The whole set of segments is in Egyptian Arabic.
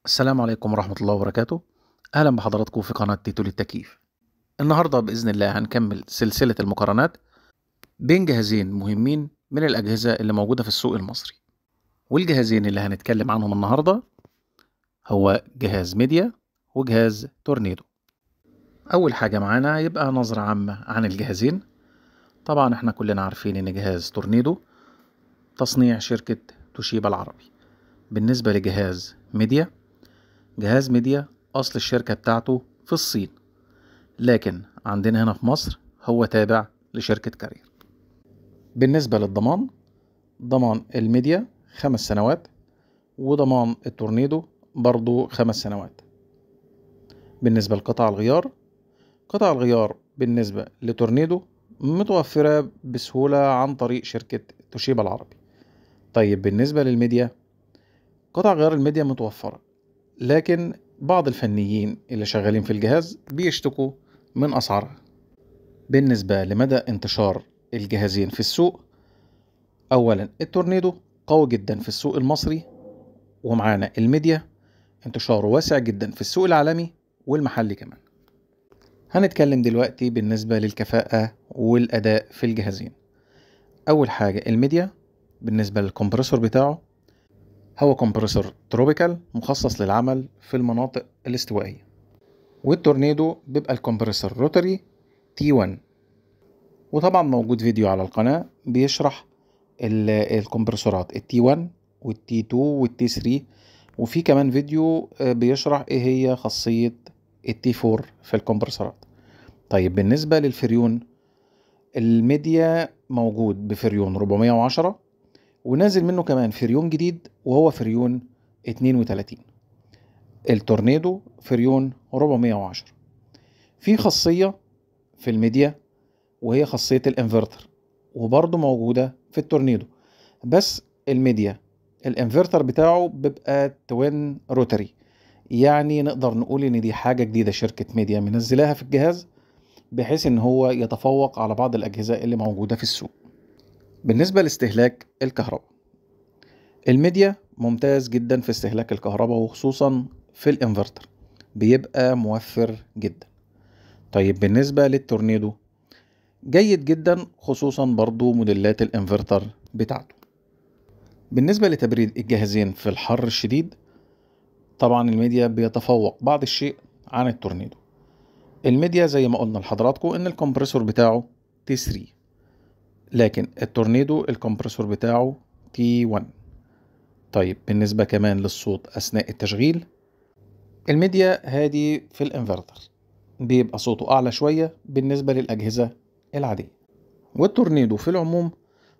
السلام عليكم ورحمة الله وبركاته. أهلا بحضراتكم في قناة تيتو للتكييف. النهاردة بإذن الله هنكمل سلسلة المقارنات بين جهازين مهمين من الأجهزة اللي موجودة في السوق المصري، والجهازين اللي هنتكلم عنهم النهاردة هو جهاز ميديا وجهاز تورنيدو. أول حاجة معانا يبقى نظرة عامة عن الجهازين. طبعا احنا كلنا عارفين ان جهاز تورنيدو تصنيع شركة توشيبا العربي. بالنسبة لجهاز ميديا، جهاز ميديا أصل الشركة بتاعته في الصين، لكن عندنا هنا في مصر هو تابع لشركة كارير. بالنسبة للضمان، ضمان الميديا 5 سنوات، وضمان التورنيدو برضو 5 سنوات. بالنسبة لقطع الغيار، قطع الغيار بالنسبة لتورنيدو متوفرة بسهولة عن طريق شركة توشيبا العربي. طيب بالنسبة للميديا، قطع غيار الميديا متوفرة، لكن بعض الفنيين اللي شغالين في الجهاز بيشتكوا من أسعارها. بالنسبة لمدى انتشار الجهازين في السوق، أولا التورنيدو قوي جدا في السوق المصري، ومعانا الميديا انتشاره واسع جدا في السوق العالمي والمحلي كمان. هنتكلم دلوقتي بالنسبة للكفاءة والأداء في الجهازين. أول حاجة الميديا بالنسبة لل compressor بتاعه، هو compressor tropical مخصص للعمل في المناطق الاستوائية، والتورنيدو بيبقى ال compressor rotary T1. وطبعا موجود فيديو على القناة بيشرح الكمبرسورات ال T1 وال T2 وال T3، وفي كمان فيديو بيشرح ايه هي خاصية ال T4 في الكمبرسورات. طيب بالنسبة للفريون، الميديا موجود بفريون 410، ونازل منه كمان فريون جديد وهو فريون 32. التورنيدو فريون 410. في خاصية في الميديا وهي خاصية الانفرتر، وبرضه موجودة في التورنيدو، بس الميديا الانفرتر بتاعه بيبقى twin rotary، يعني نقدر نقول ان دي حاجة جديدة شركة ميديا منزلاها في الجهاز، بحيث ان هو يتفوق على بعض الأجهزة اللي موجودة في السوق. بالنسبة لاستهلاك الكهرباء، الميديا ممتاز جدا في استهلاك الكهرباء، وخصوصا في الانفرتر بيبقى موفر جدا. طيب بالنسبة للتورنيدو جيد جدا، خصوصا برضو موديلات الانفرتر بتاعته. بالنسبة لتبريد الجهازين في الحر الشديد، طبعا الميديا بيتفوق بعض الشيء عن التورنيدو. الميديا زي ما قلنا لحضراتكم ان ال compressor بتاعه T3، لكن التورنيدو ال compressor بتاعه T1. طيب بالنسبة كمان للصوت أثناء التشغيل، الميديا هادي في الانفرتر بيبقى صوته أعلى شوية بالنسبة للأجهزة العادية، والتورنيدو في العموم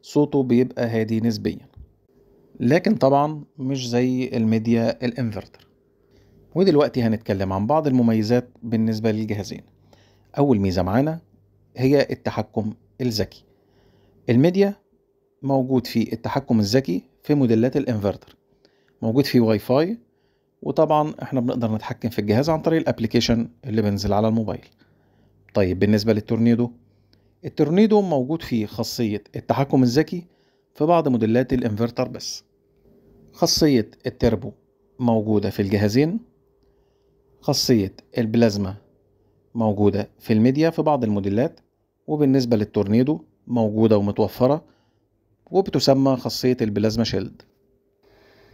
صوته بيبقى هادي نسبيا، لكن طبعا مش زي الميديا الانفرتر. ودلوقتي هنتكلم عن بعض المميزات بالنسبة للجهازين. أول ميزة معانا هي التحكم الذكي. الميديا موجود في التحكم الذكي في موديلات الانفرتر، موجود فيه واي فاي، وطبعا احنا بنقدر نتحكم في الجهاز عن طريق ال application اللي بينزل على الموبايل. طيب بالنسبة للتورنيدو، التورنيدو موجود فيه خاصية التحكم الذكي في بعض موديلات الانفرتر بس. خاصية التربو موجودة في الجهازين، خاصية البلازما موجودة في الميديا في بعض الموديلات، وبالنسبة للتورنيدو موجودة ومتوفرة وبتسمى خاصية ال plasma shield.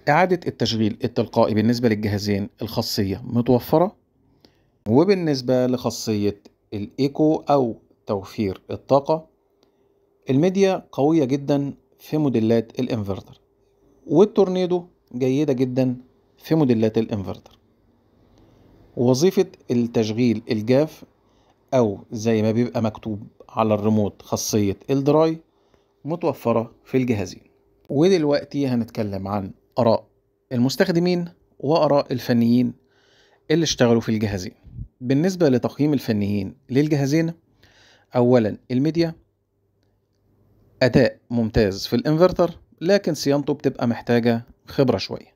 إعادة التشغيل التلقائي بالنسبة للجهازين الخاصية متوفرة. وبالنسبة لخاصية ال eco أو توفير الطاقة، الميديا قوية جدا في موديلات الانفرتر، والتورنيدو جيدة جدا في موديلات الانفرتر. وظيفة التشغيل الجاف أو زي ما بيبقى مكتوب على الريموت خاصية ال dry متوفرة في الجهازين. ودلوقتي هنتكلم عن آراء المستخدمين وآراء الفنيين اللي اشتغلوا في الجهازين. بالنسبة لتقييم الفنيين للجهازين، أولا الميديا أداء ممتاز في الانفرتر، لكن صيانته بتبقى محتاجة خبرة شوية.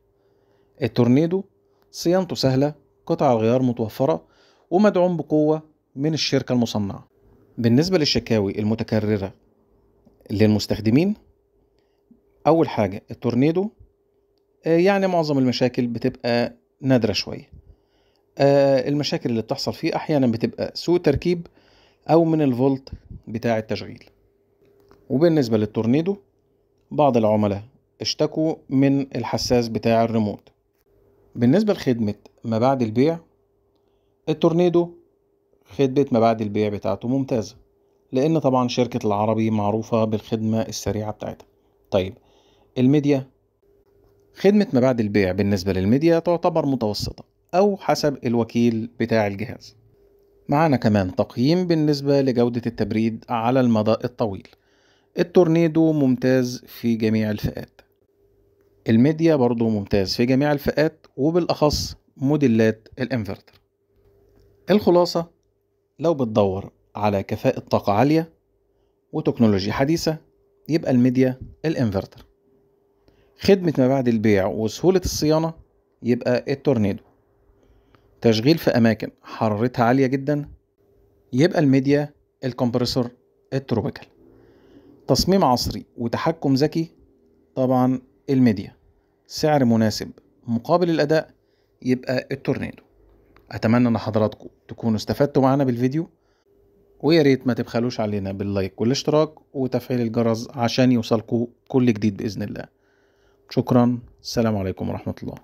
التورنيدو صيانته سهلة، قطع الغيار متوفرة، ومدعوم بقوة من الشركة المصنعة. بالنسبة للشكاوي المتكررة للمستخدمين، أول حاجة التورنيدو يعني معظم المشاكل بتبقى نادرة شوية. المشاكل اللي بتحصل فيه أحيانا بتبقى سوء تركيب أو من الفولت بتاع التشغيل. وبالنسبة للتورنيدو بعض العملاء اشتكوا من الحساس بتاع الريموت. بالنسبة لخدمة ما بعد البيع، التورنيدو خدمة ما بعد البيع بتاعته ممتازة، لأن طبعا شركة العربي معروفة بالخدمة السريعة بتاعتها. طيب الميديا، خدمة ما بعد البيع بالنسبة للميديا تعتبر متوسطة أو حسب الوكيل بتاع الجهاز. معانا كمان تقييم بالنسبة لجودة التبريد على المدى الطويل. التورنيدو ممتاز في جميع الفئات، الميديا برضو ممتاز في جميع الفئات وبالأخص موديلات الانفرتر. الخلاصة، لو بتدور على كفاءة طاقة عالية وتكنولوجيا حديثة يبقى الميديا الانفرتر. خدمة ما بعد البيع وسهولة الصيانة يبقى التورنيدو. تشغيل في أماكن حرارتها عالية جدا يبقى الميديا ال compressor ال tropical. تصميم عصري وتحكم ذكي طبعا الميديا. سعر مناسب مقابل الأداء يبقى التورنيدو. أتمنى أن حضراتكم تكونوا استفدتوا معنا بالفيديو، ويا ريت ما تبخلوش علينا بال like والاشتراك وتفعيل الجرس عشان يوصلكوا كل جديد بإذن الله. شكرا، السلام عليكم ورحمة الله.